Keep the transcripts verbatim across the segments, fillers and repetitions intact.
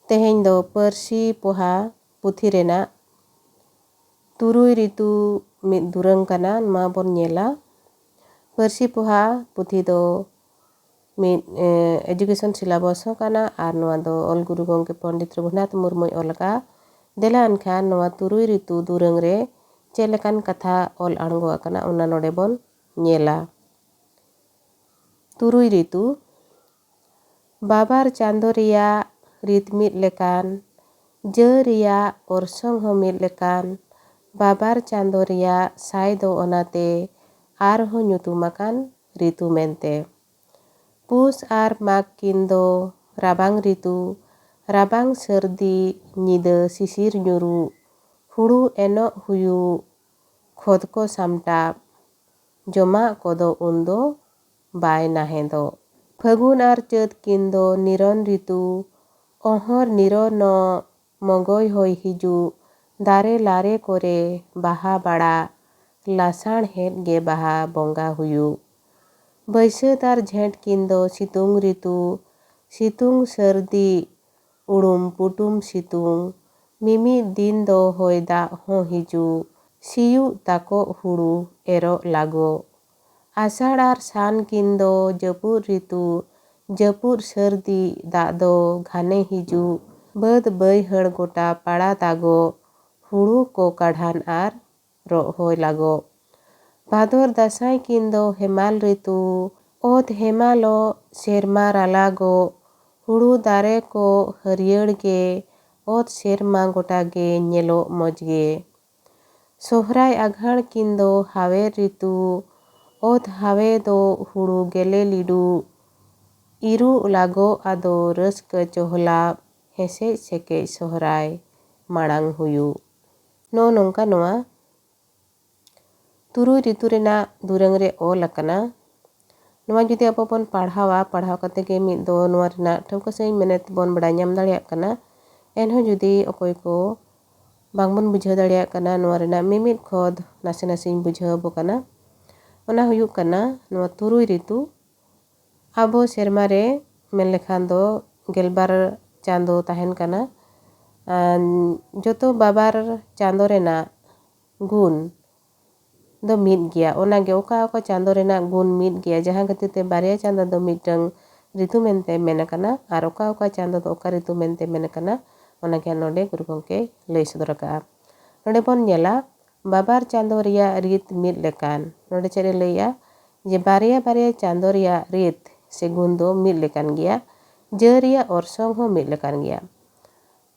ᱛᱮᱦᱮᱧ ᱫᱚ ᱯᱟᱹᱨᱥᱤ ᱯᱚᱦᱟ ᱯᱩᱛᱷᱤ ᱨᱮᱱᱟᱜ ᱛᱩᱨᱩᱭ ᱨᱤᱛᱩ ᱢᱤᱫ ᱫᱩᱨᱟᱹᱝ ᱠᱟᱱᱟ, ᱱᱚᱣᱟ ᱵᱚᱱ ᱧᱮᱞᱟ᱾ ᱯᱟᱹᱨᱥᱤ ᱯᱚᱦᱟ ᱯᱩᱛᱷᱤ ᱫᱚ ᱢᱤᱫ, ᱮ, education syllabus ᱦᱚᱸ ᱠᱟᱱᱟ ᱟᱨ ᱱᱚᱣᱟ ᱫᱚ ᱚᱞ ᱜᱩᱨᱩ ᱜᱚᱢᱠᱮ ᱯᱚᱱᱰᱤᱛ ᱨᱚᱜᱷᱩᱱᱟᱛᱷ ᱢᱩᱨᱢᱩᱭ ᱚᱞ ᱟᱠᱟᱫᱼᱟ᱾ ᱫᱮᱞᱟ ᱮᱱᱠᱷᱟᱱ ᱱᱚᱣᱟ ᱛᱩᱨᱩᱭ ᱨᱤᱛᱩ ᱫᱩᱨᱟᱹᱝ ᱨᱮ ᱪᱮᱫ ᱞᱮᱠᱟᱱ ᱠᱟᱛᱷᱟ ᱚᱞ ᱟᱬᱜᱚ ᱟᱠᱟᱱᱟ, ᱚᱱᱟ ᱱᱚᱰᱮ ᱵᱚᱱ ᱧᱮᱞᱟ᱾ ᱛᱩᱨᱩᱭ ᱨᱤᱛᱩ᱾ ᱵᱟᱵᱟᱨ ᱪᱟᱸᱫᱚ ᱨᱮᱭᱟᱜ ᱨᱤᱛ ᱢᱤᱫ ᱞᱮᱠᱟᱱ, ᱡᱟᱹ ᱨᱮᱭᱟᱜ ᱚᱨᱥᱚᱝ ᱦᱚᱸ ᱢᱤᱫ ᱞᱮᱠᱟᱱ, ᱵᱟᱵᱟᱨ ᱪᱟᱸᱫᱚ ᱨᱮᱭᱟᱜ ᱥᱟᱭ ᱫᱚ ᱚᱱᱟᱛᱮ ᱟᱨᱦᱚᱸ ᱧᱩᱛᱩᱢ ᱟᱠᱟᱱ ᱨᱤᱛᱩ ᱢᱮᱱᱛᱮ᱾ ᱯᱩᱥ ᱟᱨ ᱢᱟᱜᱽ ᱠᱤᱱ ᱫᱚ ᱨᱟᱵᱟᱝ ᱨᱤᱛᱩ, ᱨᱟᱵᱟᱝ ᱥᱟᱹᱨᱫᱤ ᱧᱤᱫᱟᱹ ᱥᱤᱥᱤᱨ ᱧᱩᱨᱩᱜ, ᱦᱩᱲᱩ ᱮᱱᱚᱜ ᱦᱩᱭᱩᱜ, ᱠᱷᱚᱫ ᱠᱚ ᱥᱟᱢᱴᱟᱣ, ᱡᱚᱢᱟᱜ ᱠᱚᱫᱚ ᱩᱱᱫᱚ ᱵᱟᱭ ᱱᱟᱦᱮᱸᱫᱚᱜ᱾ ᱯᱷᱟᱹᱜᱩᱱ ᱟᱨ ᱪᱟᱹᱛ ᱠᱤᱱ ᱫᱚ ᱱᱤᱨᱚᱱ ᱨᱤᱛᱩ, ᱚᱦᱚᱨ ᱱᱤᱨᱚᱱᱚᱜ, ᱢᱚᱜᱚᱭ ᱦᱚᱭ ᱦᱤᱡᱩᱜ, ᱫᱟᱨᱮ ᱞᱟᱨᱮ ᱠᱚᱨᱮ ᱵᱟᱦᱟ ᱵᱟᱲᱟᱜ, ᱞᱟᱥᱟᱬᱦᱮᱫ ᱜᱮ ᱵᱟᱦᱟ ᱵᱚᱸᱜᱟ ᱦᱩᱭᱩᱜ᱾ ᱵᱟᱹᱭᱥᱟᱹᱛ ᱟᱨ ᱡᱷᱮᱸᱴ ᱠᱤᱱ ᱫᱚ ᱥᱤᱛᱩᱝ ᱨᱤᱛᱩ, ᱥᱤᱛᱩᱝ ᱥᱟᱹᱨᱫᱤ, ᱩᱲᱩᱢ ᱯᱩᱴᱩᱢ ᱥᱤᱛᱩᱝ, ᱢᱤᱢᱤᱫ ᱫᱤᱱ ᱫᱚ ᱦᱚᱭ ᱫᱟᱜ ᱦᱚᱸ ᱦᱤᱡᱩᱜ, ᱥᱤᱭᱩᱜ ᱛᱟᱠᱚᱜ ᱦᱩᱲᱩ ᱮᱨᱚᱜ ᱞᱟᱜᱚᱜ᱾ ᱟᱥᱟᱲ ᱟᱨ ᱥᱟᱱ ᱠᱤᱱ ᱫᱚ ᱡᱟᱹᱯᱩᱫ ᱨᱤᱛᱩ, ᱡᱟᱹᱯᱩᱫ ᱥᱟᱹᱨᱫᱤ ᱫᱟᱜ ᱫᱚ ᱜᱷᱟᱱᱮ ᱦᱤᱡᱩᱜ, ᱵᱟᱹᱫᱽ ᱵᱟᱹᱭᱦᱟᱹᱲ ᱜᱚᱴᱟ ᱯᱟᱲᱟ ᱫᱟᱜᱚᱜ, ᱦᱩᱲᱩ ᱠᱚ ᱠᱟᱰᱷᱟᱱ ᱟᱨ ᱨᱚᱦᱚᱭ ᱞᱟᱜᱚᱜ᱾ ᱵᱷᱟᱫᱚᱨ ᱫᱟᱸᱥᱟᱭ ᱠᱤᱱ ᱫᱚ ᱦᱮᱢᱟᱞ ᱨᱤᱛᱩ, ᱚᱛ ᱦᱮᱢᱟᱞᱚᱜ, ᱥᱮᱨᱢᱟ ᱨᱟᱞᱟᱜᱚᱜ, ᱦᱩᱲᱩ ᱫᱟᱨᱮ ᱠᱚ ᱦᱟᱹᱨᱭᱟᱹᱲ ᱜᱮ, ᱚᱛ ᱥᱮᱨᱢᱟ ᱜᱚᱴᱟ ᱜᱮ ᱧᱮᱞᱚᱜ ᱢᱚᱡᱽ ᱜᱮ᱾ ᱥᱚᱦᱨᱟᱭ ᱟᱜᱷᱟᱬ ᱠᱤᱱ ᱫᱚ ᱦᱟᱣᱮᱨ ᱨᱤᱛᱩ, ᱚᱛ ᱦᱟᱣᱮ ᱫᱚ ᱦᱩᱲᱩ ᱜᱮᱞᱮ ᱞᱤᱰᱩ, ᱤᱨᱩᱜ ᱞᱟᱜᱚᱜ ᱟᱫᱚ ᱨᱟᱹᱥᱠᱟᱹ ᱪᱚᱦᱞᱟᱵ, ᱦᱮᱸᱥᱮᱡ ᱥᱮᱠᱮᱡ ᱥᱚᱦᱨᱟᱭ ᱢᱟᱲᱟᱝ ᱦᱩᱭᱩᱜ᱾ ᱱᱚᱜᱼᱚ ᱱᱚᱝᱠᱟ ᱱᱚᱣᱟ ᱛᱩᱨᱩᱭ ᱨᱤᱛᱩ ᱨᱮᱱᱟᱜ ᱫᱩᱨᱟᱹᱝ ᱨᱮ ᱚᱞ ᱟᱠᱟᱱᱟ᱾ ᱱᱚᱣᱟ ᱡᱩᱫᱤ ᱟᱵᱚ ᱵᱚᱱ ᱯᱟᱲᱦᱟᱣᱟ, ᱯᱟᱲᱦᱟᱣ ᱠᱟᱛᱮ ᱜᱮ ᱢᱤᱫ ᱫᱚ ᱱᱚᱣᱟ ᱨᱮᱱᱟᱜ ᱴᱷᱟᱹᱣᱠᱟᱹ ᱥᱟᱺᱦᱤᱡ ᱢᱮᱱᱮᱛ ᱵᱚᱱ ᱵᱟᱲᱟᱭ ᱧᱟᱢ ᱫᱟᱲᱮᱭᱟᱜ ᱠᱟᱱᱟ᱾ ᱮᱱᱦᱚᱸ ᱡᱩᱫᱤ ᱚᱠᱚᱭ ᱠᱚ ᱵᱟᱝᱵᱚᱱ ᱵᱩᱡᱷᱟᱹᱣ ᱫᱟᱲᱮᱭᱟᱜ ᱠᱟᱱᱟ, ᱱᱚᱣᱟ ᱨᱮᱱᱟᱜ ᱢᱤᱢᱤᱫ ᱠᱷᱚᱫ ᱱᱟᱥᱮ ᱱᱟᱥᱮᱧ ᱵᱩᱡᱷᱟᱹᱣ ᱟᱵᱚ ᱠᱟᱱᱟ᱾ ᱚᱱᱟ ᱦᱩᱭᱩᱜ ᱠᱟᱱᱟ ᱱᱚᱣᱟ ᱛᱩᱨᱩᱭ ᱨᱤᱛᱩ᱾ ᱟᱵᱚ ᱥᱮᱨᱢᱟ ᱨᱮ ᱢᱮᱱ ᱞᱮᱠᱷᱟᱱ ᱫᱚ ᱜᱮᱞᱵᱟᱨ ᱪᱟᱸᱫᱚ ᱛᱟᱦᱮᱱ ᱠᱟᱱᱟ᱾ ᱟᱨ ᱡᱚᱛᱚ ᱵᱟᱵᱟᱨ ᱪᱟᱸᱫᱚ ᱨᱮᱱᱟᱜ ᱜᱩᱱ ᱫᱚ ᱢᱤᱫ ᱜᱮᱭᱟ᱾ ᱚᱱᱟᱜᱮ ᱚᱠᱟ ᱚᱠᱟ ᱪᱟᱸᱫᱚ ᱨᱮᱱᱟᱜ ᱜᱩᱱ ᱢᱤᱫ ᱜᱮᱭᱟ, ᱡᱟᱦᱟᱸ ᱠᱷᱟᱹᱛᱤᱨ ᱛᱮ ᱵᱟᱨᱭᱟ ᱪᱟᱸᱫᱚ ᱫᱚ ᱢᱤᱫᱴᱟᱝ ᱨᱤᱛᱩ ᱢᱮᱱᱛᱮ ᱢᱮᱱ ᱟᱠᱟᱱᱟ ᱟᱨ ᱚᱠᱟ ᱚᱠᱟ ᱪᱟᱸᱫᱚ ᱫᱚ ᱚᱠᱟ ᱨᱤᱛᱩ ᱢᱮᱱᱛᱮ ᱢᱮᱱ ᱟᱠᱟᱱᱟ, ᱚᱱᱟᱜᱮ ᱱᱚᱰᱮ ᱜᱩᱨᱩ ᱜᱚᱢᱠᱮᱭ ᱞᱟᱹᱭ ᱥᱚᱫᱚᱨ ᱟᱠᱟᱫᱼᱟ᱾ ᱱᱚᱰᱮ ᱵᱚᱱ ᱧᱮᱞᱟ ᱵᱟᱵᱟᱨ ᱪᱟᱸᱫᱚ ᱨᱮᱭᱟᱜ ᱨᱤᱛ ᱢᱤᱫ ᱞᱮᱠᱟᱱ᱾ ᱱᱚᱰᱮ ᱪᱮᱫ ᱮ ᱞᱟᱹᱭᱮᱜᱼᱟ? ᱡᱮ ᱵᱟᱨᱭᱟ ᱵᱟᱨᱭᱟ ᱪᱟᱸᱫᱚ ᱨᱮᱭᱟᱜ ᱨᱤᱛ ᱥᱮ ᱜᱩᱱ ᱫᱚ ᱢᱤᱫ ᱞᱮᱠᱟᱱ ᱜᱮᱭᱟ, ᱡᱟᱹ ᱨᱮᱭᱟᱜ ᱚᱨᱥᱚᱝ ᱦᱚᱸ ᱢᱤᱫ ᱞᱮᱠᱟᱱ ᱜᱮᱭᱟ᱾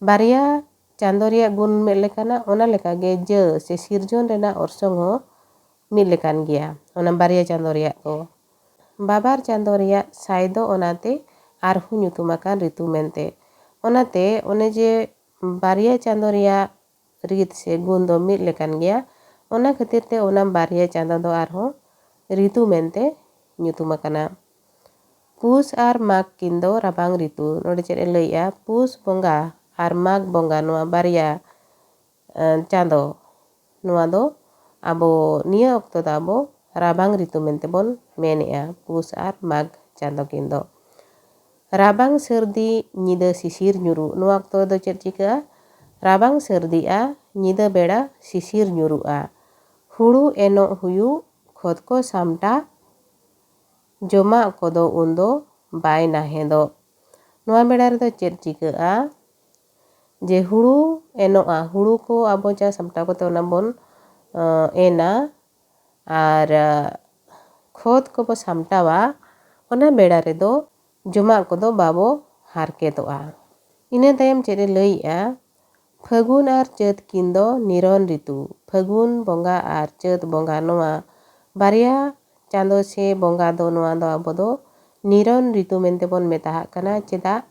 ᱵᱟᱨᱭᱟ ᱪᱟᱸᱫᱚ ᱨᱮᱭᱟᱜ ᱜᱩᱱ ᱢᱤᱫ ᱞᱮᱠᱟᱱᱟ, ᱚᱱᱟ ᱞᱮᱠᱟᱜᱮ ᱡᱟᱹ ᱥᱮ ᱥᱤᱨᱡᱚᱱ ᱨᱮᱱᱟᱜ ᱚᱨᱥᱚᱝ ᱦᱚᱸ ᱢᱤᱫ ᱞᱮᱠᱟᱱ ᱜᱮᱭᱟ, ᱚᱱᱟ ᱵᱟᱨᱭᱟ ᱪᱟᱸᱫᱚ ᱨᱮᱭᱟᱜ ᱫᱚ᱾ ᱵᱟᱵᱟᱨ ᱪᱟᱸᱫᱚ ᱨᱮᱭᱟᱜ ᱥᱟᱭ ᱫᱚ ᱚᱱᱟᱛᱮ ᱟᱨᱦᱚᱸ ᱧᱩᱛᱩᱢ ᱟᱠᱟᱱ ᱨᱤᱛᱩ ᱢᱮᱱᱛᱮ᱾ ᱚᱱᱟᱛᱮ ᱚᱱᱮ ᱡᱮ ᱵᱟᱨᱭᱟ ᱪᱟᱸᱫᱚ ᱨᱮᱭᱟᱜ ᱨᱤᱛ ᱥᱮ ᱜᱩᱱ ᱫᱚ ᱢᱤᱫ ᱞᱮᱠᱟᱱ ᱜᱮᱭᱟ, ᱚᱱᱟ ᱠᱷᱟᱹᱛᱤᱨ ᱛᱮ ᱚᱱᱟ ᱵᱟᱨᱭᱟ ᱪᱟᱸᱫᱚ ᱫᱚ ᱟᱨᱦᱚᱸ ᱨᱤᱛᱩ ᱢᱮᱱᱛᱮ ᱧᱩᱛᱩᱢ ᱟᱠᱟᱱᱟ᱾ ᱯᱩᱥ ᱟᱨ ᱢᱟᱜᱽ ᱠᱤᱱ ᱫᱚ ᱨᱟᱵᱟᱝ ᱨᱤᱛᱩ᱾ ᱱᱚᱰᱮ ᱪᱮᱫ ᱮ ᱞᱟᱹᱭᱮᱜᱼᱟ? ᱯᱩᱥ ᱵᱚᱸᱜᱟ ᱟᱨ ᱢᱟᱜᱽ ᱵᱚᱸᱜᱟ, ᱱᱚᱣᱟ ᱵᱟᱨᱭᱟ, ᱮᱸ, ᱪᱟᱸᱫᱚ, ᱱᱚᱣᱟ ᱫᱚ ᱟᱵᱚ ᱱᱤᱭᱟᱹ ᱚᱠᱛᱚ ᱫᱚ ᱟᱵᱚ ᱨᱟᱵᱟᱝ ᱨᱤᱛᱩ ᱢᱮᱱᱛᱮ ᱵᱚᱱ ᱢᱮᱱᱮᱜᱼᱟ, ᱯᱩᱥ ᱟᱨ ᱢᱟᱜᱽ ᱪᱟᱸᱫᱚ ᱠᱤᱱ ᱫᱚ᱾ ᱨᱟᱵᱟᱝ ᱥᱟᱹᱨᱫᱤ ᱧᱤᱫᱟᱹ ᱥᱤᱥᱤᱨ ᱧᱩᱨᱩᱜ᱾ ᱱᱚᱣᱟ ᱚᱠᱛᱚ ᱨᱮᱫᱚ ᱪᱮᱫ ᱪᱤᱠᱟᱹᱜᱼᱟ? ᱨᱟᱵᱟᱝ ᱥᱟᱹᱨᱫᱤᱜᱼᱟ, ᱧᱤᱫᱟᱹ ᱵᱮᱲᱟ ᱥᱤᱥᱤᱨ ᱧᱩᱨᱩᱜᱼᱟ᱾ ᱦᱩᱲᱩ ᱮᱱᱚᱜ ᱦᱩᱭᱩᱜ, ᱠᱷᱚᱛ ᱠᱚ ᱥᱟᱢᱴᱟ, ᱡᱚᱢᱟᱜ ᱠᱚᱫᱚ ᱩᱱᱫᱚ ᱵᱟᱭ ᱱᱟᱦᱮᱫᱚᱜ᱾ ᱱᱚᱣᱟ ᱵᱮᱲᱟ ᱨᱮᱫᱚ ᱪᱮᱫ ᱪᱤᱠᱟᱹᱜᱼᱟ? ᱡᱮ ᱦᱩᱲᱩ ᱮᱱᱚᱜᱼᱟ, ᱦᱩᱲᱩ ᱠᱚ ᱟᱵᱚ ᱪᱟᱥ ᱥᱟᱢᱴᱟᱣ ᱠᱟᱛᱮ ᱚᱱᱟ ᱵᱚᱱ, ᱟᱸ, ᱮᱱᱟ ᱟᱨ, ᱟᱸ, ᱠᱷᱚᱛ ᱠᱚᱵᱚ ᱥᱟᱢᱴᱟᱣᱟ, ᱚᱱᱟ ᱵᱮᱲᱟ ᱨᱮᱫᱚ ᱡᱚᱢᱟᱜ ᱠᱚᱫᱚ ᱵᱟᱵᱚ ᱦᱟᱨᱠᱮᱛᱚᱜᱼᱟ᱾ ᱤᱱᱟᱹ ᱛᱟᱭᱚᱢ ᱪᱮᱫ ᱮ ᱞᱟᱹᱭᱮᱜᱼᱟ? ᱯᱷᱟᱹᱜᱩᱱ ᱟᱨ ᱪᱟᱹᱛ ᱠᱤᱱ ᱫᱚ ᱱᱤᱨᱚᱱ ᱨᱤᱛᱩ᱾ ᱯᱷᱟᱹᱜᱩᱱ ᱵᱚᱸᱜᱟ ᱟᱨ ᱪᱟᱹᱛ ᱵᱚᱸᱜᱟ, ᱱᱚᱣᱟ ᱵᱟᱨᱭᱟ ᱪᱟᱸᱫᱚ ᱥᱮ ᱵᱚᱸᱜᱟ ᱫᱚ, ᱱᱚᱣᱟ ᱫᱚ ᱟᱵᱚ ᱫᱚ ᱱᱤᱨᱚᱱ ᱨᱤᱛᱩ ᱢᱮᱱᱛᱮ ᱵᱚᱱ ᱢᱮᱛᱟᱦᱟᱜ ᱠᱟᱱᱟ᱾ ᱪᱮᱫᱟᱜ?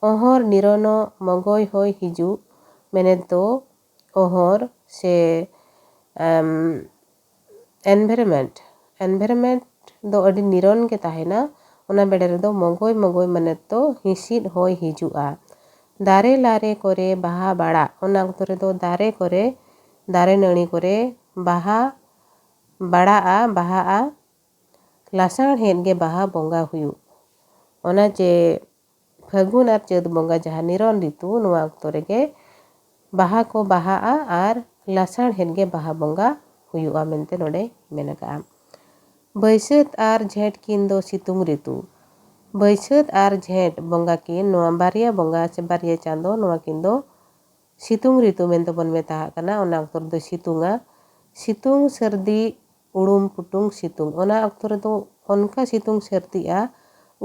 ᱚᱦᱚᱨ ᱱᱤᱨᱚᱱᱚᱜ ᱢᱚᱜᱚᱭ ᱦᱚᱭ ᱦᱤᱡᱩᱜ, ᱢᱮᱱᱮᱛ ᱫᱚ ᱚᱦᱚᱨ ᱥᱮ, ᱮᱢ, environment, environment ᱫᱚ ᱟᱹᱰᱤ ᱱᱤᱨᱚᱱ ᱜᱮ ᱛᱟᱦᱮᱱᱟ᱾ ᱚᱱᱟ ᱵᱮᱲᱟ ᱨᱮᱫᱚ ᱢᱚᱜᱚᱭ ᱢᱚᱜᱚᱭ ᱢᱟᱱᱮ ᱫᱚ ᱦᱤᱸᱥᱤᱫ ᱦᱚᱭ ᱦᱤᱡᱩᱜᱼᱟ᱾ ᱫᱟᱨᱮ ᱞᱟᱨᱮ ᱠᱚᱨᱮ ᱵᱟᱦᱟ ᱵᱟᱲᱟᱜ, ᱚᱱᱟ ᱚᱠᱛᱚ ᱨᱮᱫᱚ ᱫᱟᱨᱮ ᱠᱚᱨᱮ, ᱫᱟᱨᱮ ᱱᱟᱹᱲᱤ ᱠᱚᱨᱮ ᱵᱟᱦᱟ ᱵᱟᱲᱟᱜᱼᱟ, ᱵᱟᱦᱟᱜᱼᱟ᱾ ᱞᱟᱥᱟᱲᱦᱮᱫ ᱜᱮ ᱵᱟᱦᱟ ᱵᱚᱸᱜᱟ ᱦᱩᱭᱩᱜ᱾ ᱚᱱᱟ ᱪᱮ ᱯᱷᱟᱹᱜᱩᱱ ᱟᱨ ᱪᱟᱹᱛ ᱵᱚᱸᱜᱟ, ᱡᱟᱦᱟᱸ ᱱᱤᱨᱚᱱ ᱨᱤᱛᱩ, ᱱᱚᱣᱟ ᱚᱠᱛᱚ ᱨᱮᱜᱮ ᱵᱟᱦᱟ ᱠᱚ ᱵᱟᱦᱟᱜᱼᱟ ᱟᱨ ᱞᱟᱥᱟᱲᱦᱮᱫ ᱜᱮ ᱵᱟᱦᱟ ᱵᱚᱸᱜᱟ ᱦᱩᱭᱩᱜᱼᱟ ᱢᱮᱱᱛᱮ ᱱᱚᱰᱮ ᱢᱮᱱ ᱟᱠᱟᱜᱼᱟ᱾ ᱵᱟᱹᱭᱥᱟᱹᱛ ᱟᱨ ᱡᱷᱮᱸᱴ ᱠᱤᱱ ᱫᱚ ᱥᱤᱛᱩᱝ ᱨᱤᱛᱩ᱾ ᱵᱟᱹᱭᱥᱟᱹᱛ ᱟᱨ ᱡᱷᱮᱸᱴ ᱵᱚᱸᱜᱟ ᱠᱤᱱ, ᱱᱚᱣᱟ ᱵᱟᱨᱭᱟ ᱵᱚᱸᱜᱟ ᱥᱮ ᱵᱟᱨᱭᱟ ᱪᱟᱸᱫᱚ, ᱱᱚᱣᱟ ᱠᱤᱱ ᱫᱚ ᱥᱤᱛᱩᱝ ᱨᱤᱛᱩ ᱢᱮᱱᱛᱮ ᱵᱚᱱ ᱢᱮᱛᱟᱜ ᱠᱟᱱᱟ᱾ ᱚᱱᱟ ᱚᱠᱛᱚ ᱨᱮᱫᱚ ᱥᱤᱛᱩᱝᱟ᱾ ᱥᱤᱛᱩᱝ, ᱥᱟᱹᱨᱫᱤ, ᱩᱲᱩᱢ ᱯᱩᱴᱩᱝ ᱥᱤᱛᱩᱝ᱾ ᱚᱱᱟ ᱚᱠᱛᱚ ᱨᱮᱫᱚ ᱚᱱᱠᱟ ᱥᱤᱛᱩᱝ ᱥᱟᱹᱨᱫᱤᱜᱼᱟ,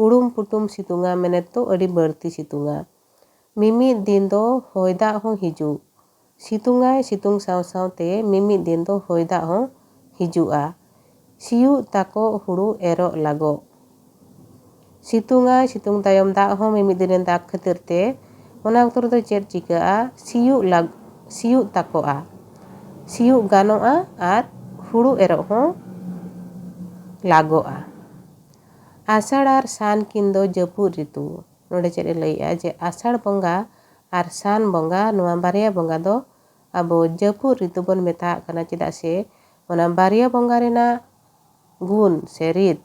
ᱩᱲᱩᱢ ᱯᱩᱴᱩᱢ ᱥᱤᱛᱩᱝᱟ, ᱢᱮᱱᱮᱫ ᱫᱚ ᱟᱹᱰᱤ ᱵᱟᱹᱲᱛᱤ ᱥᱤᱛᱩᱝᱟ᱾ ᱢᱤᱢᱤᱫ ᱫᱤᱱ ᱫᱚ ᱦᱚᱭ ᱫᱟᱜ ᱦᱚᱸ ᱦᱤᱡᱩᱜ᱾ ᱥᱤᱛᱩᱝᱟᱭ, ᱥᱤᱛᱩᱝ ᱥᱟᱶ ᱥᱟᱶᱛᱮ ᱢᱤᱢᱤᱫ ᱫᱤᱱ ᱫᱚ ᱦᱚᱭ ᱫᱟᱜ ᱦᱚᱸ ᱦᱤᱡᱩᱜᱼᱟ᱾ ᱥᱤᱭᱩᱜ ᱛᱟᱠᱚ ᱦᱩᱲᱩ ᱮᱨᱚᱜ ᱞᱟᱜᱚᱜ᱾ ᱥᱤᱛᱩᱝᱟᱭ, ᱥᱤᱛᱩᱝ ᱛᱟᱭᱚᱢ ᱫᱟᱜ ᱦᱚᱸ ᱢᱤᱢᱤᱫ ᱫᱤᱱᱮ ᱫᱟᱜ ᱠᱷᱟᱹᱛᱤᱨ ᱛᱮ ᱚᱱᱟ ᱚᱠᱛᱚ ᱨᱮᱫᱚ ᱪᱮᱫ ᱪᱤᱠᱟᱹᱜᱼᱟ? ᱥᱤᱭᱩᱜ ᱞᱟᱜ-, ᱥᱤᱭᱩᱜ ᱛᱟᱠᱚᱜᱼᱟ, ᱥᱤᱭᱩᱜ ᱜᱟᱱᱚᱜᱼᱟ ᱟᱨ ᱦᱩᱲᱩ ᱮᱨᱚᱜ ᱦᱚᱸ ᱞᱟᱜᱚᱜᱼᱟ᱾ ᱟᱥᱟᱲ ᱟᱨ ᱥᱟᱱ ᱠᱤᱱ ᱫᱚ ᱡᱟᱹᱯᱩᱫ ᱨᱤᱛᱩ᱾ ᱱᱚᱰᱮ ᱪᱮᱫ ᱮ ᱞᱟᱹᱭᱮᱜᱼᱟ ᱡᱮ ᱟᱥᱟᱲ ᱵᱚᱸᱜᱟ ᱟᱨ ᱥᱟᱱ ᱵᱚᱸᱜᱟ, ᱱᱚᱣᱟ ᱵᱟᱨᱭᱟ ᱵᱚᱸᱜᱟ ᱫᱚ ᱟᱵᱚ ᱡᱟᱹᱯᱩᱫ ᱨᱤᱛᱩ ᱵᱚᱱ ᱢᱮᱛᱟᱜ ᱠᱟᱱᱟ, ᱪᱮᱫᱟᱜ ᱥᱮ ᱚᱱᱟ ᱵᱟᱨᱭᱟ ᱵᱚᱸᱜᱟ ᱨᱮᱱᱟᱜ ᱜᱩᱱ ᱥᱮ ᱨᱤᱛ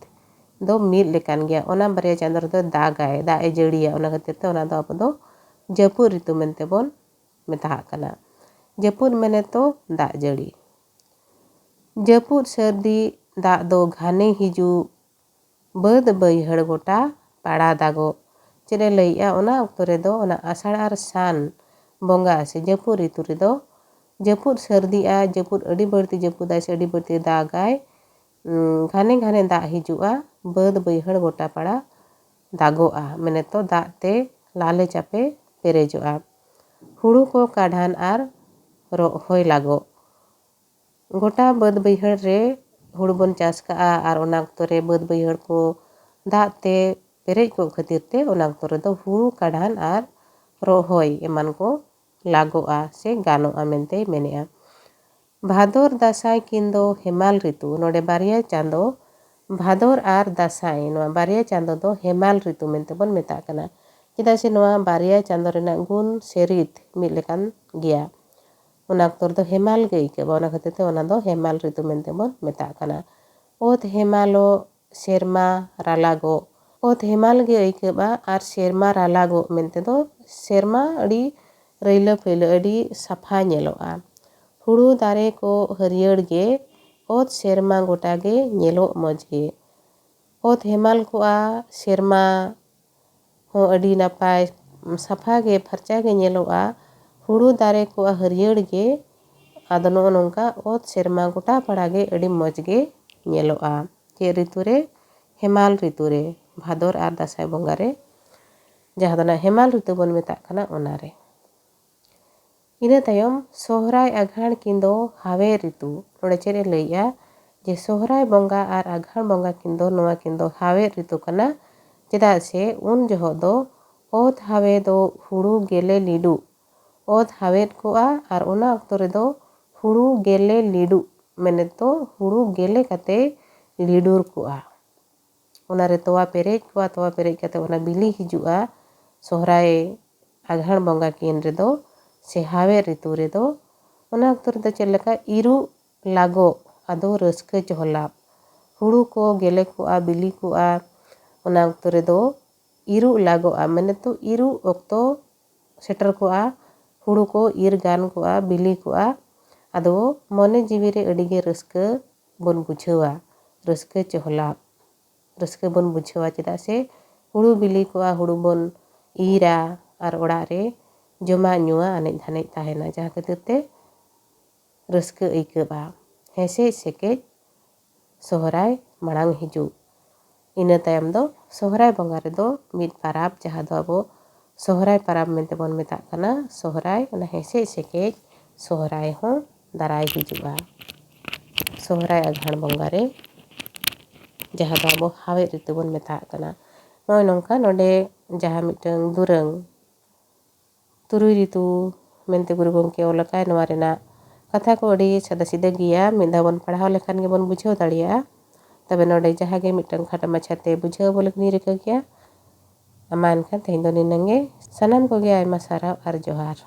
ᱫᱚ ᱢᱤᱫ ᱞᱮᱠᱟᱱ ᱜᱮᱭᱟ᱾ ᱚᱱᱟ ᱵᱟᱨᱭᱟ ᱪᱟᱸᱫᱳ ᱨᱮᱫᱚ ᱫᱟᱜᱟᱭ, ᱫᱟᱜ ᱮ ᱡᱟᱹᱲᱤᱭᱟ, ᱚᱱᱟ ᱠᱷᱟᱹᱛᱤᱨ ᱛᱮ ᱚᱱᱟ ᱫᱚ ᱟᱵᱚ ᱫᱚ ᱡᱟᱹᱯᱩᱫ ᱨᱤᱛᱩ ᱢᱮᱱᱛᱮ ᱵᱚᱱ ᱢᱮᱛᱟᱜ ᱠᱟᱱᱟ᱾ ᱡᱟᱹᱯᱩᱫ ᱢᱮᱱᱮᱫ ᱫᱚ ᱫᱟᱜ ᱡᱟᱹᱲᱤ᱾ ᱡᱟᱹᱯᱩᱫ ᱥᱟᱹᱨᱫᱤ ᱫᱟᱜ ᱫᱚ ᱜᱷᱟᱱᱮ ᱦᱤᱡᱩᱜ, ᱵᱟᱹᱫᱽ ᱵᱟᱹᱭᱦᱟᱹᱲ ᱜᱚᱴᱟ ᱯᱟᱲᱟ ᱫᱟᱜᱚᱜ᱾ ᱪᱮᱫ ᱮ ᱞᱟᱹᱭᱮᱜᱼᱟ? ᱚᱱᱟ ᱚᱠᱛᱚ ᱨᱮᱫᱚ, ᱚᱱᱟ ᱟᱥᱟᱲ ᱟᱨ ᱥᱟᱱ ᱵᱚᱸᱜᱟ ᱥᱮ ᱡᱟᱹᱯᱩᱫ ᱨᱤᱛᱩ ᱨᱮᱫᱚ, ᱡᱟᱹᱯᱩᱫ ᱥᱟᱹᱨᱫᱤᱜᱼᱟ, ᱡᱟᱹᱯᱩᱫ ᱟᱹᱰᱤ ᱵᱟᱹᱲᱛᱤ ᱡᱟᱹᱯᱩᱫᱟᱭ ᱥᱮ ᱟᱹᱰᱤ ᱵᱟᱹᱲᱛᱤ ᱫᱟᱜᱟᱭ, ᱩᱸ, ᱜᱷᱟᱱᱮ ᱜᱷᱟᱱᱮ ᱫᱟᱜ ᱦᱤᱡᱩᱜᱼᱟ, ᱵᱟᱹᱫᱽ ᱵᱟᱹᱭᱦᱟᱹᱲ ᱜᱚᱴᱟ ᱯᱟᱲᱟ ᱫᱟᱜᱚᱜᱼᱟ, ᱢᱮᱱᱮ ᱛᱚ ᱫᱟᱜ ᱛᱮ ᱞᱟᱞᱮ ᱪᱟᱯᱮ ᱯᱮᱨᱮᱡᱚᱜᱼᱟ᱾ ᱦᱩᱲᱩ ᱠᱚ ᱠᱟᱰᱷᱟᱱ ᱟᱨ ᱨᱚᱦᱚᱭ ᱞᱟᱜᱚᱜ᱾ ᱜᱚᱴᱟ ᱵᱟᱹᱫᱽ ᱵᱟᱹᱭᱦᱟᱹᱲ ᱨᱮ ᱦᱩᱲᱩ ᱵᱚᱱ ᱪᱟᱥ ᱠᱟᱜᱼᱟ ᱟᱨ ᱚᱱᱟ ᱚᱠᱛᱚ ᱨᱮ ᱵᱟᱹᱫᱽ ᱵᱟᱹᱭᱦᱟᱹᱲ ᱠᱚ ᱫᱟᱜ ᱛᱮ ᱯᱮᱨᱮᱡ ᱠᱚᱜ ᱠᱷᱟᱹᱛᱤᱨ ᱛᱮ ᱚᱱᱟ ᱚᱠᱛᱚ ᱨᱮᱫᱚ ᱦᱩᱲᱩ ᱠᱟᱰᱷᱟᱱ ᱟᱨ ᱨᱚᱦᱚᱭ ᱮᱢᱟᱱ ᱠᱚ ᱞᱟᱜᱚᱜᱼᱟ ᱥᱮ ᱜᱟᱱᱚᱜᱼᱟ ᱢᱮᱱᱛᱮᱭ ᱢᱮᱱᱮᱜᱼᱟ᱾ ᱵᱷᱟᱫᱚᱨ ᱫᱟᱸᱥᱟᱭ ᱠᱤᱱ ᱫᱚ ᱦᱮᱢᱟᱞ ᱨᱤᱛᱩ᱾ ᱱᱚᱰᱮ ᱵᱟᱨᱭᱟ ᱪᱟᱸᱫᱚ, ᱵᱷᱟᱫᱚᱨ ᱟᱨ ᱫᱟᱸᱥᱟᱭ, ᱱᱚᱣᱟ ᱵᱟᱨᱭᱟ ᱪᱟᱸᱫᱚ ᱫᱚ ᱦᱮᱢᱟᱞ ᱨᱤᱛᱩ ᱢᱮᱱᱛᱮ ᱵᱚᱱ ᱢᱮᱛᱟᱜ ᱠᱟᱱᱟ, ᱪᱮᱫᱟᱜ ᱥᱮ ᱱᱚᱣᱟ ᱵᱟᱨᱭᱟ ᱪᱟᱸᱫᱚ ᱨᱮᱱᱟᱜ ᱜᱩᱱ ᱥᱮ ᱨᱤᱛ ᱢᱤᱫ ᱞᱮᱠᱟᱱ ᱜᱮᱭᱟ᱾ ᱚᱱᱟ ᱚᱠᱛᱚ ᱨᱮᱫᱚ ᱦᱮᱢᱟᱞ ᱜᱮ ᱟᱹᱭᱠᱟᱹᱜᱼᱟ, ᱚᱱᱟ ᱠᱷᱟᱹᱛᱤᱨ ᱛᱮ ᱚᱱᱟ ᱫᱚ ᱦᱮᱢᱟᱞ ᱨᱤᱛᱩ ᱢᱮᱱᱛᱮ ᱵᱚᱱ ᱢᱮᱛᱟᱜ ᱠᱟᱱᱟ᱾ ᱚᱛ ᱦᱮᱢᱟᱞᱚᱜ, ᱥᱮᱨᱢᱟ ᱨᱟᱞᱟᱜᱚᱜ, ᱚᱛ ᱦᱮᱢᱟᱞ ᱜᱮ ᱟᱹᱭᱠᱟᱹᱜᱼᱟ ᱟᱨ ᱥᱮᱨᱢᱟ ᱨᱟᱞᱟᱜᱚᱜ ᱢᱮᱱᱛᱮ ᱫᱚ ᱥᱮᱨᱢᱟ ᱟᱹᱰᱤ ᱨᱟᱹᱭᱞᱟᱹ ᱯᱷᱟᱹᱭᱞᱟᱹ, ᱟᱹᱰᱤ ᱥᱟᱯᱷᱟ ᱧᱮᱞᱚᱜᱼᱟ᱾ ᱦᱩᱲᱩ ᱫᱟᱨᱮ ᱠᱚ ᱦᱟᱹᱨᱭᱟᱹᱲ ᱜᱮ, ᱚᱛ ᱥᱮᱨᱢᱟ ᱜᱚᱴᱟ ᱜᱮ ᱧᱮᱞᱚᱜ ᱢᱚᱡᱽ ᱜᱮ᱾ ᱚᱛ ᱦᱮᱢᱟᱞ ᱠᱚᱜᱼᱟ, ᱥᱮᱨᱢᱟ ᱦᱚᱸ ᱟᱹᱰᱤ ᱱᱟᱯᱟᱭ ᱥᱟᱯᱷᱟ ᱜᱮ, ᱯᱷᱟᱨᱪᱟ ᱜᱮ ᱧᱮᱞᱚᱜᱼᱟ᱾ ᱦᱩᱲᱩ ᱫᱟᱨᱮ ᱠᱚᱜᱼᱟ ᱦᱟᱹᱨᱭᱟᱹᱲ ᱜᱮ᱾ ᱟᱫᱚ ᱱᱚᱜᱼᱚ ᱱᱚᱝᱠᱟ ᱚᱛ ᱥᱮᱨᱢᱟ ᱜᱚᱴᱟ ᱯᱟᱲᱟ ᱜᱮ ᱟᱹᱰᱤ ᱢᱚᱡᱽ ᱜᱮ ᱧᱮᱞᱚᱜᱼᱟ᱾ ᱪᱮᱫ ᱨᱤᱛᱩ ᱨᱮ? ᱦᱮᱢᱟᱞ ᱨᱤᱛᱩ ᱨᱮ, ᱵᱷᱟᱫᱚᱨ ᱟᱨ ᱫᱟᱸᱥᱟᱭ ᱵᱚᱸᱜᱟ ᱨᱮ, ᱡᱟᱦᱟᱸ ᱫᱚ ᱱᱟᱜ ᱦᱮᱢᱟᱞ ᱨᱤᱛᱩ ᱵᱚᱱ ᱢᱮᱛᱟᱜ ᱠᱟᱱᱟ, ᱚᱱᱟ ᱨᱮ᱾ ᱤᱱᱟᱹ ᱛᱟᱭᱚᱢ ᱥᱚᱦᱨᱟᱭ ᱟᱸᱜᱷᱟᱲ ᱠᱤᱱ ᱫᱚ ᱦᱟᱣᱮᱫ ᱨᱤᱛᱩ᱾ ᱱᱚᱰᱮ ᱪᱮᱫ ᱮ ᱞᱟᱹᱭᱮᱜᱼᱟ ᱡᱮ ᱥᱚᱦᱨᱟᱭ ᱵᱚᱸᱜᱟ ᱟᱨ ᱟᱸᱜᱷᱟᱲ ᱵᱚᱸᱜᱟ ᱠᱤᱱ ᱫᱚ, ᱱᱚᱣᱟ ᱠᱤᱱ ᱫᱚ ᱦᱟᱣᱮᱫ ᱨᱤᱛᱩ ᱠᱟᱱᱟ᱾ ᱪᱮᱫᱟᱜ ᱥᱮ ᱩᱱ ᱡᱚᱦᱚᱜ ᱫᱚ ᱚᱛ ᱦᱟᱣᱮᱫᱚᱜ, ᱦᱩᱲᱩ ᱜᱮᱞᱮ ᱞᱤᱰᱩᱜ, ᱚᱛ ᱦᱟᱣᱮᱫ ᱠᱚᱜᱼᱟ ᱟᱨ ᱚᱱᱟ ᱚᱠᱛᱚ ᱨᱮᱫᱚ ᱦᱩᱲᱩ ᱜᱮᱞᱮ ᱞᱤᱰᱩᱜ, ᱢᱮᱱᱮᱫ ᱫᱚ ᱦᱩᱲᱩ ᱜᱮᱞᱮ ᱠᱟᱛᱮ ᱞᱤᱰᱩᱨ ᱠᱚᱜᱼᱟ᱾ ᱚᱱᱟ ᱨᱮ ᱛᱚᱣᱟ ᱯᱮᱨᱮᱡ ᱠᱚᱜᱼᱟ, ᱛᱚᱣᱟ ᱯᱮᱨᱮᱡ ᱠᱟᱛᱮ ᱚᱱᱟ ᱵᱤᱞᱤ ᱦᱤᱡᱩᱜᱼᱟ ᱥᱚᱦᱨᱟᱭ ᱟᱸᱜᱷᱟᱲ ᱵᱚᱸᱜᱟ ᱠᱤᱱ ᱨᱮᱫᱚ, ᱥᱮ ᱦᱟᱣᱮᱫ ᱨᱤᱛᱩ ᱨᱮᱫᱚ᱾ ᱚᱱᱟ ᱚᱠᱛᱚ ᱨᱮᱫᱚ ᱪᱮᱫ ᱞᱮᱠᱟ ᱤᱨᱩᱜ ᱞᱟᱜᱚᱜ, ᱟᱫᱚ ᱨᱟᱹᱥᱠᱟᱹ ᱪᱚᱦᱞᱟᱜ, ᱦᱩᱲᱩ ᱠᱚ ᱜᱮᱞᱮ ᱠᱚᱜᱼᱟ, ᱵᱤᱞᱤ ᱠᱚᱜᱼᱟ᱾ ᱚᱱᱟ ᱚᱠᱛᱚ ᱨᱮᱫᱚ ᱤᱨᱩᱜ ᱞᱟᱜᱚᱜᱼᱟ, ᱢᱮᱱᱮᱫ ᱫᱚ ᱤᱨᱩᱜ ᱚᱠᱛᱚ ᱥᱮᱴᱮᱨ ᱠᱚᱜᱼᱟ, ᱦᱩᱲᱩ ᱠᱚ ᱤᱨ ᱜᱟᱱ ᱠᱚᱜᱼᱟ, ᱵᱤᱞᱤ ᱠᱚᱜᱼᱟ᱾ ᱟᱫᱚ ᱢᱚᱱᱮ ᱡᱤᱣᱤ ᱨᱮ ᱟᱹᱰᱤ ᱜᱮ ᱨᱟᱹᱥᱠᱟᱹ ᱵᱚᱱ ᱵᱩᱡᱷᱟᱹᱣᱟ, ᱨᱟᱹᱥᱠᱟᱹ ᱪᱚᱦᱞᱟᱜ, ᱨᱟᱹᱥᱠᱟᱹ ᱵᱚᱱ ᱵᱩᱡᱷᱟᱹᱣᱟ᱾ ᱪᱮᱫᱟᱜ ᱥᱮ ᱦᱩᱲᱩ ᱵᱤᱞᱤ ᱠᱚᱜᱼᱟ, ᱦᱩᱲᱩ ᱵᱚᱱ ᱤᱨᱟ ᱟᱨ ᱚᱲᱟᱜ ᱨᱮ ᱡᱚᱢᱟᱜ ᱧᱩᱣᱟᱜ ᱟᱱᱮᱡ ᱫᱷᱟᱱᱮᱡ ᱛᱟᱦᱮᱱᱟ, ᱡᱟᱦᱟᱸ ᱠᱷᱟᱹᱛᱤᱨ ᱛᱮ ᱨᱟᱹᱥᱠᱟᱹ ᱟᱹᱭᱠᱟᱹᱜᱼᱟ᱾ ᱦᱮᱸᱥᱮᱡ ᱥᱮᱠᱮᱡ ᱥᱚᱦᱨᱟᱭ ᱢᱟᱲᱟᱝ ᱦᱤᱡᱩᱜ᱾ ᱤᱱᱟᱹ ᱛᱟᱭᱚᱢ ᱫᱚ ᱥᱚᱦᱨᱟᱭ ᱵᱚᱸᱜᱟ ᱨᱮᱫᱚ ᱢᱤᱫ ᱯᱟᱨᱟᱵᱽ, ᱡᱟᱦᱟᱸ ᱫᱚ ᱟᱵᱚ ᱥᱚᱦᱨᱟᱭ ᱯᱟᱨᱟᱵᱽ ᱢᱮᱱᱛᱮ ᱵᱚᱱ ᱢᱮᱛᱟᱜ ᱠᱟᱱᱟ ᱥᱚᱦᱨᱟᱭ, ᱚᱱᱟ ᱦᱮᱸᱥᱮᱡ ᱥᱮᱠᱮᱡ ᱥᱚᱦᱨᱟᱭ ᱦᱚᱸ ᱫᱟᱨᱟᱭ ᱦᱤᱡᱩᱜᱼᱟ᱾ ᱥᱚᱦᱨᱟᱭ ᱟᱸᱜᱷᱟᱲ ᱵᱚᱸᱜᱟ ᱨᱮ, ᱡᱟᱦᱟᱸ ᱫᱚ ᱟᱵᱚ ᱦᱟᱣᱮᱫ ᱨᱤᱛᱩ ᱵᱚᱱ ᱢᱮᱛᱟᱜ ᱠᱟᱱᱟ᱾ ᱱᱚᱜᱼᱚᱭ ᱱᱚᱝᱠᱟ ᱱᱚᱰᱮ ᱡᱟᱦᱟᱸ ᱢᱤᱫᱴᱟᱝ ᱫᱩᱨᱟᱹᱝ ᱛᱩᱨᱩᱭ ᱨᱤᱛᱩ ᱢᱮᱱᱛᱮ ᱜᱩᱨᱩ ᱜᱚᱢᱠᱮ ᱚᱞ ᱟᱠᱟᱫ, ᱱᱚᱣᱟ ᱨᱮᱱᱟᱜ ᱠᱟᱛᱷᱟ ᱠᱚ ᱟᱹᱰᱤ ᱥᱟᱫᱟ ᱥᱤᱫᱟᱹ ᱜᱮᱭᱟ᱾ ᱢᱤᱫ ᱫᱷᱟᱣ ᱵᱚᱱ ᱯᱟᱲᱦᱟᱣ ᱞᱮᱠᱷᱟᱱ ᱜᱮᱵᱚᱱ ᱵᱩᱡᱷᱟᱹᱣ ᱫᱟᱲᱮᱭᱟᱜᱼᱟ᱾ ᱛᱚᱵᱮ ᱱᱚᱰᱮ ᱡᱟᱦᱟᱸ ᱜᱮ ᱢᱤᱫᱴᱟᱝ ᱠᱷᱟᱴᱚ ᱢᱟᱪᱷᱟᱛᱮ ᱵᱩᱡᱷᱟᱹᱣ ᱟᱵᱚ ᱞᱟᱹᱜᱤᱫ ᱤᱧ ᱨᱤᱠᱟᱹ ᱠᱮᱭᱟ᱾ ᱢᱟ ᱮᱱᱠᱷᱟᱱ ᱛᱮᱦᱮᱧ ᱫᱚ ᱱᱤᱱᱟᱹᱝ ᱜᱮ᱾ ᱥᱟᱱᱟᱢ ᱠᱚᱜᱮ ᱟᱭᱢᱟ ᱥᱟᱨᱦᱟᱣ ᱟᱨ ᱡᱚᱦᱟᱨ᱾